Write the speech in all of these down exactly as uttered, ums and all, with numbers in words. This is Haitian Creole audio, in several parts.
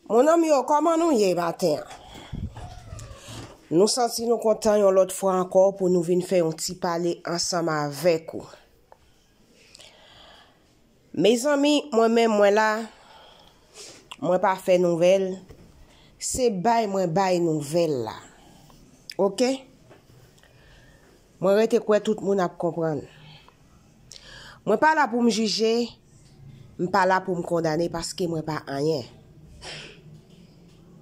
Mon ami yo, kòman nou ye maten an? Nou santi nou kontan yon lòt fwa ankò pou nou vin fè yon ti pale ansanm avèk ou. Mezanmi, mwen menm mwen la, mwen pa fè nouvèl, se bay mwen bay nouvèl la. Oke? Mwen rete kwè tout moun ap konprann. Mwen pa la pou m jije, m pa la pou m kondane paske mwen pa anyen.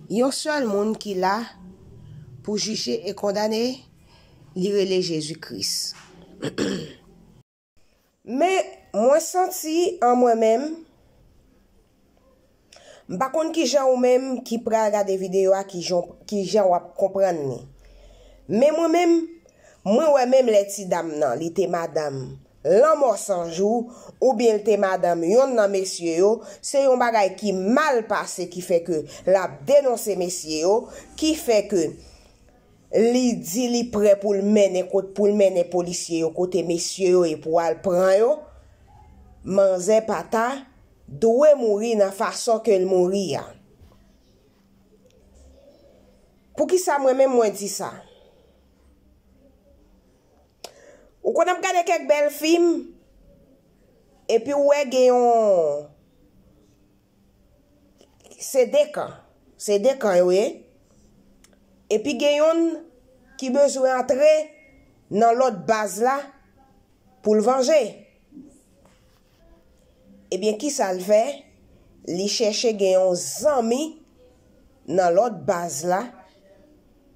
Yon sèl moun ki la pou jije e kondane, li rele Jezi Kris. Men, mwen santi an mwen menm, m pa konn kijan ou menm ki pral gade videyo a, kijan, kijan w ap konprann li. Men mwen menm, mwen wè menm lè ti dam nan, li te madanm Lanmò San Jou, oubyen l te madanm yonn nan mesye yo, se yon bagay ki mal pase ki fè ke l ap denonse mesye yo, ki fè ke li di li prè pou l mennen kot, pou l mennen polisye yo kote mesye yo e pou al pran yo. Manzè pa ta dwe mouri nan fason ke l mouri a. Poukisa mwen menm mwen di sa? Ou konn ap gade kèk bèl fim, epi ou wè gen yon, se de kan, se de kan yo ye, epi gen yonn ki bezwen antre nan lòt baz la pou l vanje. Ebyen, kisa l fè? Li chèche gen yon zanmi nan lòt baz la,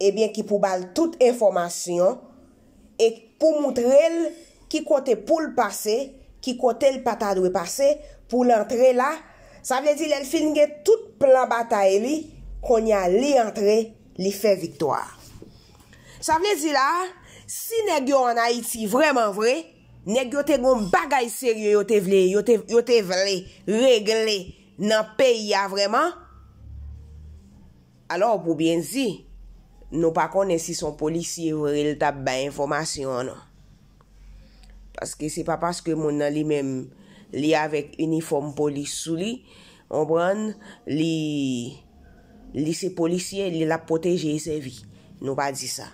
ebyen, ki pou ba l tout enfòmasyon e pou moutre l ki kote pou l pase, ki kote l pa ta dwe pase, pou l antre la. Sa vle di, lè l fin gen tout plan batay li, kounye a li antre, li fè viktwa. Sa vle di la, si nèg yo ann Ayiti vrèman vre, nèg yo te gon bagay serye yo te vle, yo te, yo te vle regle nan peyi a vrèman, alò, pou byen di, nou pa konnen si se yon polisye vre l t ap bay enfòmasyon an non. Paske se pa paske moun nan li menm, li avèk inifòm polis sou li, konprann, li, li se polisye, li l ap pwoteje e sèvi. Nou pa di sa.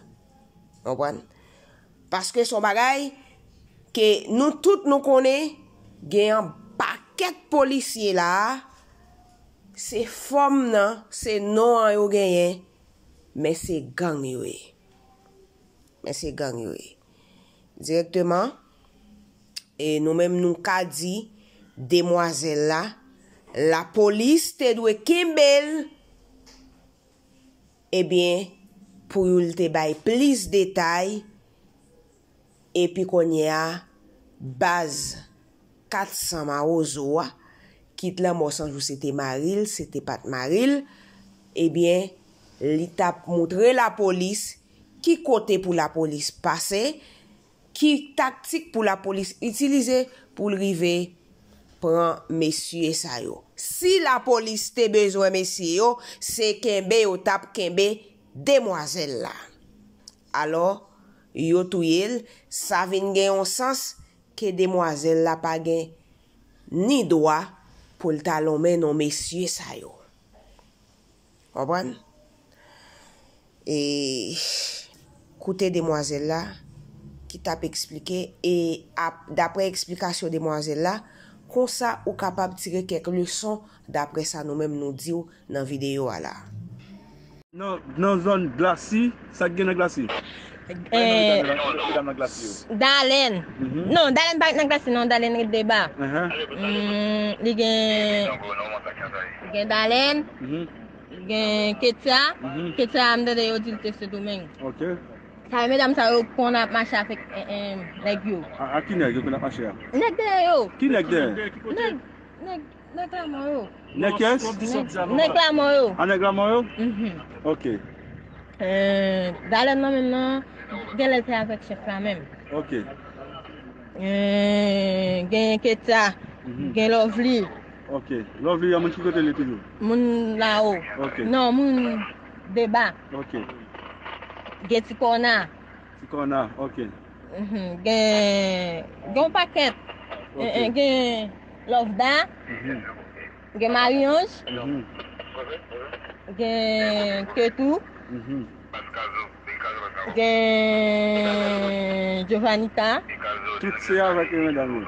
Konprann? Paske se yon bagay ke nou tout nou konnen, gen yon pakèt polisye la, se fòm nan, se non an yo genyen, men se gang yo ye. Men se gang yo ye. Dirèkteman, e nou menm nou ka di demwazèl la, lapolis te dwe kenbe l, ebyen, pou l te bay plis detay, epi kounye a, baz kat san Mawozo a, kit Lanmò San Jou se te mari l, se te pa t mari l, ebyen, li t ap moutre lapolis ki kote pou lapolis pase, ki taktik pou lapolis itilize pou l rive pran mesye sa yo. Si lapolis te bezwen mesye yo, se kenbe yo t ap kenbe demwazèl la. Alò, yo touye l, sa vin gen yon sans ke demwazèl la pa gen ni dwa pou l ta lonmen non mesye sa yo. Konprann? E koute demwazèl la ki t ap eksplike, e ap, daprè eksplikasyon demwazèl la, konsa ou kapab tire kèk leson daprè sa nou menm nou di w nan videyo a la. Nan, nan zòn Glasi, sa k gen nan Glasi? Eh, Dalen. Mhm. Non, Dalen pa ret nan Glasi, non, Dalen ret Deba. Mhm. Mm, li gen, li gen Dalen, mhm, gen Ketia. Mhm. Ketia, m tande yo di l te Sendomeng. Ok. Sa e medam sa yo konn ap mache avèk, eh, eh, nèg yo. A, a ki nèg yo konn ap mache a? Nèg dèyè yo. Ki nèg dèyè? Nèg, nèg Nèg Lamò yo. Nèg kiyès? Nèg, nèg Lamò yo. A, nèg Lamò yo? Mhm. Ok. Eh, Dalen nan menm nan, genlè l te avèk chèf la menm. Ok. Eh, gen Ketia, mhm, gen Lovely. Ok. Lovely, yon moun ki kote li toujou? Moun Lawo. Ok. Non, moun Deba. Ok. Gen Ti Kòna. Ti Kòna, ok. Mhm. Gen, gen yon pakèt. Ok. Eh, eh, gen Lovda. Mhm. Gen Marie-Ange. Mhm. Gen Ketou. Mhm. Gen Jovanita. Tout se avèk medam yo?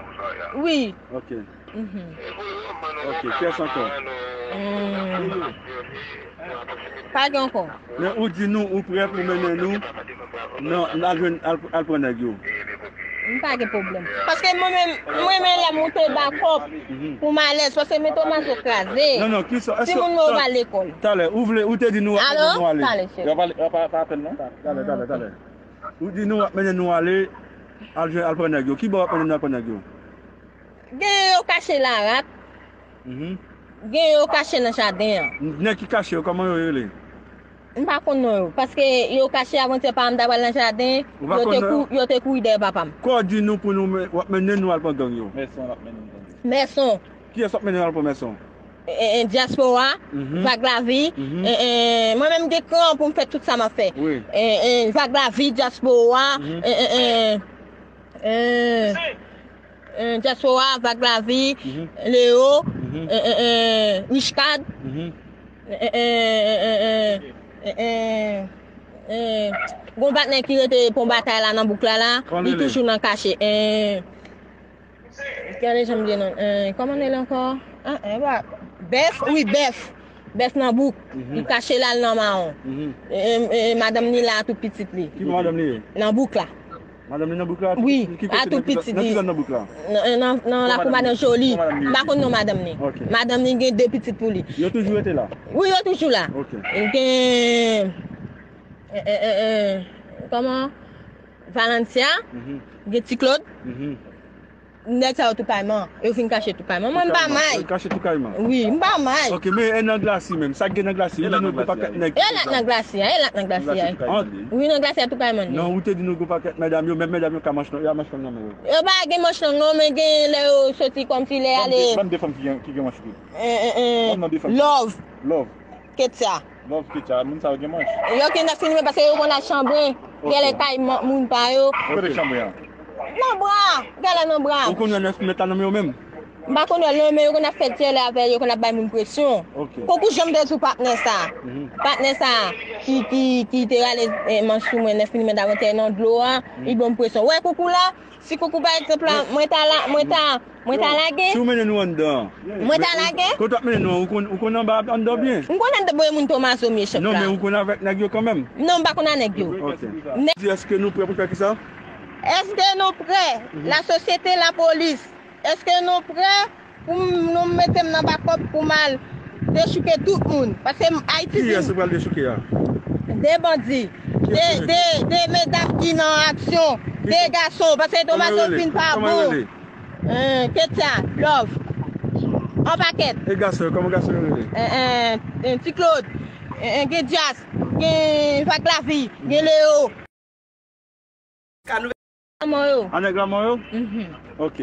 Wi. Ok. Mhm. Ok, kiyès ankò? Hmm. Pa gen ankò. Men ou di nou ou prè pou mennen nou nan, al jwenn, al, al pran nèg yo. M pa gen pwoblèm. Paske mwen menm, mwen menm lè m moute bakòp pou m alèz, paske men Tomazo kraze. Non, non, ki sa? Timoun mwen yo pa al lekòl. Talè, ou vle, ou te di nou w ap mennen nou ale. Talè, cheri. Y ap ale, y ap, pa apèl non. Talè, talè, talè. Ou di nou w ap mennen nou ale, al jwenn, al pran nèg yo. Ki bò w ap mennen nou al pran nèg yo? Gen yo kache larak. Mhm. Gen yo kache nan jaden an. Nèg ki kache yo, kòman yo rele? M pa konn non yo, paske yo kache avantyè pa m t ap al nan jaden, yo te kou-, yo te kouri dèyè papa m. Kò di nou pou nou men-, w ap mennen nou al pran gang yo. Mèson l ap mennen gang yo. Mèson. Kiyès w ap mennen al pran Mèson? E, e, e, dyaspora, Vag Lavi, e, e, mwen menm gen kran pou m fè tout sa m ap fè. Wi. E, e, Vag Lavi, dyaspora, e, e, e, e, e, dyaspora, Vag Lavi, Leo, e, e, e, Richcard, e, e, e, gon patnè ki rete Pon Batay la nan bouk la la, li toujou nan kache. E, Gade jan m di non. Eh, kòman l rele ankò? Ah, eh, ba, Bèf, wi, Bèf. Bèf nan bouk. Li kache l al nan mawon. Eh, eh, eh, madanm li la a tout pitit li. Ki bò madanm li ye? Nan bouk la. Madanm li nan bouk la? Wi, a tout pitit li. Nan ki zòn nan bouk la? Nan, nan, nan lakou madanm Joli. M pa konn non madanm li. Madanm li gen de pitit pou li. Yo toujou rete la? Wi, yo toujou la. Gen, eh, eh, eh, eh, kòman? Valentia, gen Ti Claude. Nèg sa yo tou kay man. Yo vin kache tou kay man. Mwen, m pa may. Yo kache tou kay man. Wi, m pa may. Ok, men e nan glasi menm. Sa k gen nan glasi? Ou di nou gon pakèt nèg. E la k nan glasi a, e la k nan glasi a. Wi, nan glasi a tou kay man. Non, ou te di nou gon pakèt medam yo, men medam yo ka manch, y a manch lang nan men yo. Yo pa gen manch lang non, men gen lè yo soti kòmsi lè y ale. Ban m de fanm ki gen, ki gen manch tou. Eh, eh, eh. Ban m non de fanm. Love. Love. Ketia. Love Ketia, moun sa yo gen manch. Yo gen nèf millimèt paske yo konn al chanbren. Gèlè kay moun pa yo. Kote chanbren an? Nan bra. Gèlè nan bra. Ou konn wè nèf millimèt la nan men yo menm? M pa konn wè l non, men yo konn ap fè djèlè avè l, yo konn ap bay moun presyon. Ok. Koukou jan m te di w patnè sa. Patnè sa ki, ki, ki te rale, eh, manch sou mwen nèf millimèt avantyè nan dlo a, li ban m presyon. Wè koukou la, si koukou pa egzanp la, mwen ta la, mwen ta, mwen ta lage. Si w mennen nou anndan. Mwen ta lage. Kote w ap mennen nou an, ou konn, ou konn anba anndan byen? M konn anndan byen moun Tomazo m ye chèf la. Non, men ou konn avèk nèg yo kanmenm? Non, m pa konn a nèg yo. Ok. Di èske nou prè pou fè kisa? Èske nou prè? Lasosyete, lapolis, èske nou prè pou m, nou mete m nan bakòp pou m al dechouke tout moun? Paske m, Ayiti vin. Kiyès ou pral dechouke a? De bandi. De, de, de medam ki nan aksyon. De gason. Paske Tomazo fin pa bon. Eh, Ketia, Love. An pakèt. E gason yo, kòman gason yo rele? Eh, eh, eh, Ti Claude. Eh, eh, gen Dias. Gen Vag Lavi. Gen Leo. Ka nouvèl. Lanmò yo. A nèg lanmò yo? Mhm. Ok.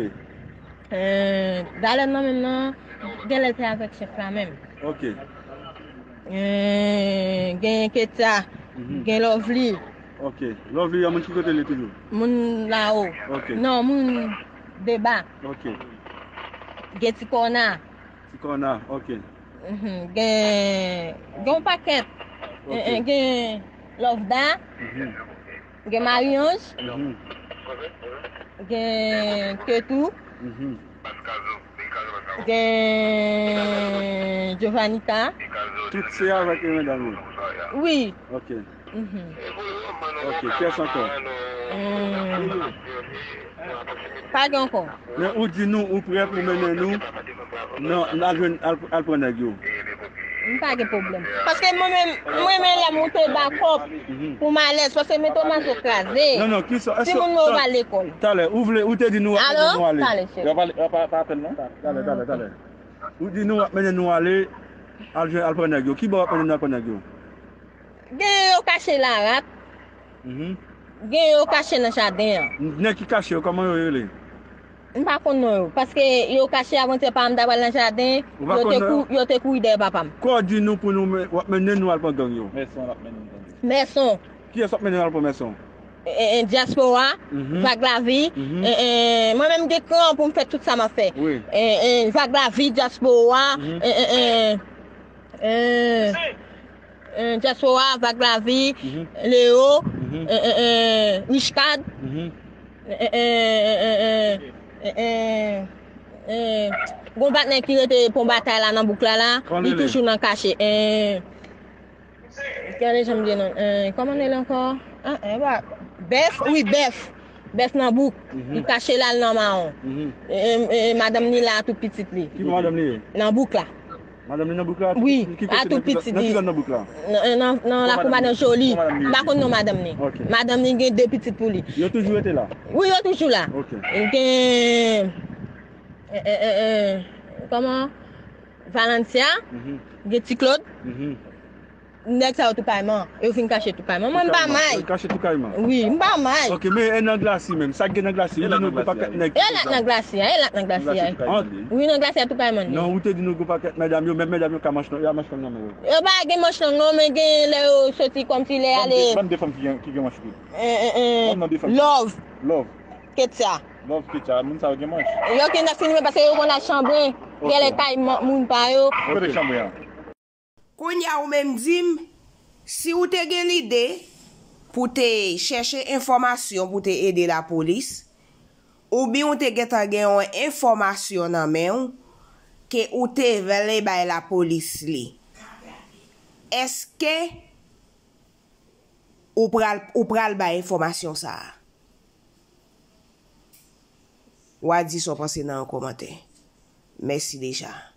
Eh, Dalèn nan menm nan, gen lè l te avèk chèf la menm. Ok. Eh, gen Ketia, gen Lovely. Ok. Lovely, yon moun ki kote li toujou? Moun Lawo. Ok. Non, moun Deba. Ok. Gen Ti Kòna. Ti Kòna, ok. Mhm. Gen, gen yon pakèt. Ok. Eh, eh, gen Lovda. Mhm. Gen Marie-Ange. Mhm. Gen Ketou. Mhm. Gen Jovanita. Tout se avèk medam yo? Wi. Ok. Mhm. Ok, kiyès ankò? Hmm. Pa gen ankò. Men ou di nou ou prè pou mennen nou nan, al jwenn, al, al pran nèg yo. M pa gen pwoblèm. Paske mwen menm, mwen menm lè m moute bakòp pou m alèz, paske men Tomazo kraze. Non, non, ki sa? Timoun mwen yo pa al lekòl. Talè, ou vle, ou te di nou w ap mennen nou ale. Alo? Talè, cheri. Y ap ale, y ap, pa, pa apèl non. Talè, talè, talè. Ou di nou w ap mennen nou ale, al jwenn, al pran nèg yo. Ki bò w ap mennen nou al pran nèg yo? Gen yo kache larak. Mhm. Gen yo kache nan jaden an. Nèg ki kache yo, kòman yo rele? M pa konn non yo, paske yo kache avantyè pa m ta pral nan jaden, yo te kou-, yo te kouri dèyè papa m. Kò di nou pou nou men-, w ap mennen nou al pran gang yo. Mèson l ap mennen gang yo. Mèson. Kiyès w ap mennen al pran Mèson? E, e, e, dyaspora, Vag Lavi, e, e, mwen menm gen kran pou m fè tout sa m ap fè. Wi. E, e, Vag Lavi, dyaspora, e, e, e, Eh, eh, Diaspora, Vag Lavi, Leo, eh, eh, eh, Richcard, eh, eh, eh, eh, eh, eh, eh, eh, gon patnè ki rete pon batay la nan bouk la la, li toujou nan kache. Eh, Gade jan m di non. Eh, kòman l rele ankò? Ah, eh, ba, Bèf, wi, Bèf. Bèf nan bouk. Li kache la, l nan mawon. Eh, eh, madanm ni la a tout pitit li. Ki bò madanm li ye? Nan bouk la. Madanm li nan bouk la? Wi, a tout pitit li. Nan ki zòn nan bouk la? Nan, nan, nan lakou madanm Joli. M pa konn non madanm ni. Madanm ni gen de pitit pou li. Yo toujou rete la? Wi, yo toujou la. Ok. Gen, eh, eh, eh, eh, kòman? Valencia, gen Ti Claude. Nèg sa yo tou kay man. Yo vin kache tou kay man. Mwen m pa may. Yo kache tou kay man. Wi, m pa may. Ok, men e nan glasi menm. Sa k gen nan glasi? Ou di nou gon pakèt nèg. E la nan glasi a, e la nan glasi a. Wi, nan glasi a tou kay man. Non, ou te di nou gon pakèt medam yo, men medam yo ka manch long, yo a manch long nan men yo. Yo pa gen manch long non, men gen lè yo soti kòmsi lè y ale. Ban m de fanm ki gen, ki gen manch kout. Eh, eh, eh. Ban m non de fanm. Love. Love. Ketia. Love, Ketia, moun sa yo gen manch. Yo gentan fini men paske yo konn al chanbren. Gen lè kay moun pa yo. Kote chanbren an? Kounye a ou menm di m, si ou te gen lide pou te chèche enfòmasyon pou te ede lapolis, oubyen ou te gentan gen yon enfòmasyon nan men w ke ou te vle bay lapolis li, èske ou pral, ou pral bay enfòmasyon sa a? W a di sa w panse nan yon kòmantè. Mèsi deja.